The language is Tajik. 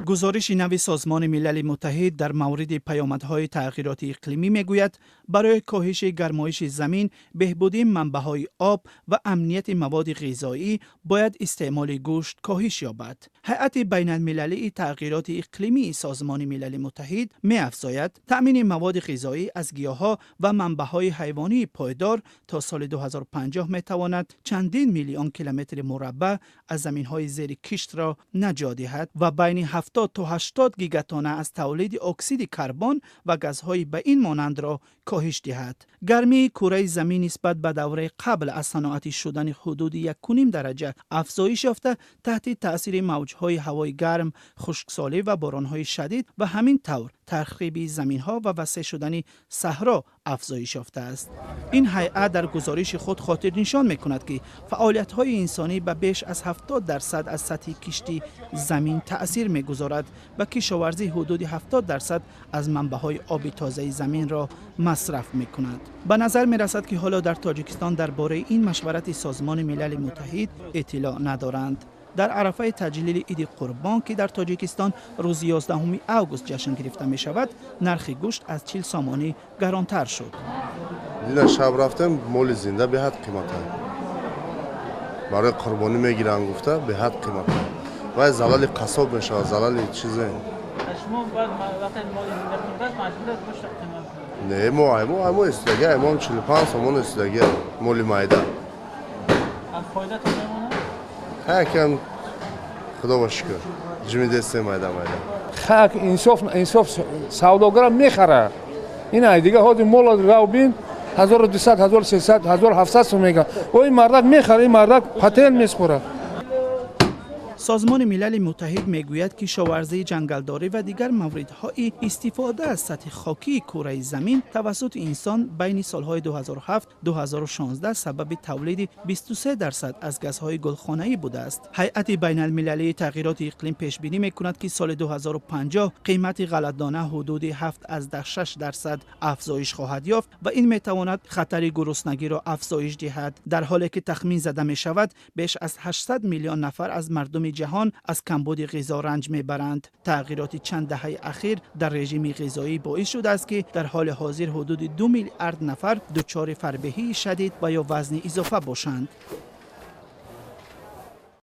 Гузориши нави Созмони Милали Муттаҳид дар мавриди паёмадҳои тағйироти иқлимӣ мегӯяд, барои коҳиши гармоиши замин, беҳбудии манбаъҳои об ва амнияти маводи ғизоӣ бояд истеъмоли гӯшт коҳиш ёбад. Ҳайати байналмилалии тағйироти иқлимии Созмони Милали Муттаҳид меафзояд, таъмини маводи ғизоӣ аз гиёҳҳо ва манбаъҳои ҳайвонии пойдор то соли 2050 метавонад чандин миллион километри мураббаъ аз заминҳои зери киштро наҷот диҳад ва байни 70 то 80 гигатонна аз тавлиди оксиди карбон ва газҳои ба ин монандро коҳиш диҳад. Гармии кураи замин нисбат ба давраи қабл аз саноатӣ шудани ҳудуди 1,5 дараҷа афзоиш ёфта, таҳти таъсири мавҷҳои ҳавои гарм, хушксолӣ ва боронҳои шадид ва ҳамин тавр тахриби заминҳо ва васеъ шудани саҳро афзоиш ёфтааст. Ин ҳайат дар гузориши худ хотирнишон мекунад, ки фаъолиятҳои инсонӣ ба беш аз 70% аз сатҳи кишти замин таъсир мегузорад ва кишоварзӣ ҳудуди 70% аз манбаъҳои оби тозаи заминро масраф мекунад. Ба назар мерасад, ки ҳоло дар Тоҷикистон дар бораи ин машварати Созмони Милали Муттаҳид иттилоъ надоранд. Дар арафаи таҷлили Иди Қурбон, ки дар Тоҷикистон рӯзи 11 август ҷашн гирифта мешавад, нархи гӯшт аз 40 сомонӣ гаронтар шуд. Дина шаб рафтем, моли зинда беҳад қимата. Барои қурбонӣ мегиранд гуфта, беҳад қимата. Вай залали қассоб мешавад, залали чизе. Шумо баъд вақте моли зинда қимат, маҷбур аст гӯшт қимат? Не, мо аймо истидаги, аймон 45 сомон истидаги моли майда. Аз фоидатон мемонад? Якам, худо ба шукр, ҷимидесте, майда майда. Хак инсоф, инсоф, савдогарам мехарад. Ина дига ҳозир мол рав бин, 1200, 1300, 1700 сом мегӯяд. О, ин мардак мехарад, ин мардак патент меспорад. Созмони Милали Муттаҳид мегӯяд, кишоварзии, ҷангалдорӣ ва дигар мавридҳои истифода аз сатҳи хокии кураи замин тавассути инсон байни солҳои 2007-2016 сабаби тавлиди 23% аз газҳои гулхонаӣ будааст. Ҳайати байналмилалии тағйироти иқлим пешбинӣ мекунад, ки соли 2050 қимати ғалладона ҳудуди 7,6% афзоиш хоҳад ёфт ва ин метавонад хатари гуруснагиро афзоиш диҳад, дар ҳоле ки тахмин зада мешавад, беш аз 800 миллион нафар аз мардуми ҷаҳон аз камбуди ғизо ранҷ мебаранд. Тағйироти чанд даҳаи ахир дар режими ғизоӣ боис шудааст, ки дар ҳоли ҳозир ҳудуди 2 миллиард нафар дучори фарбеҳии шадид ва ё вазни изофа бошанд.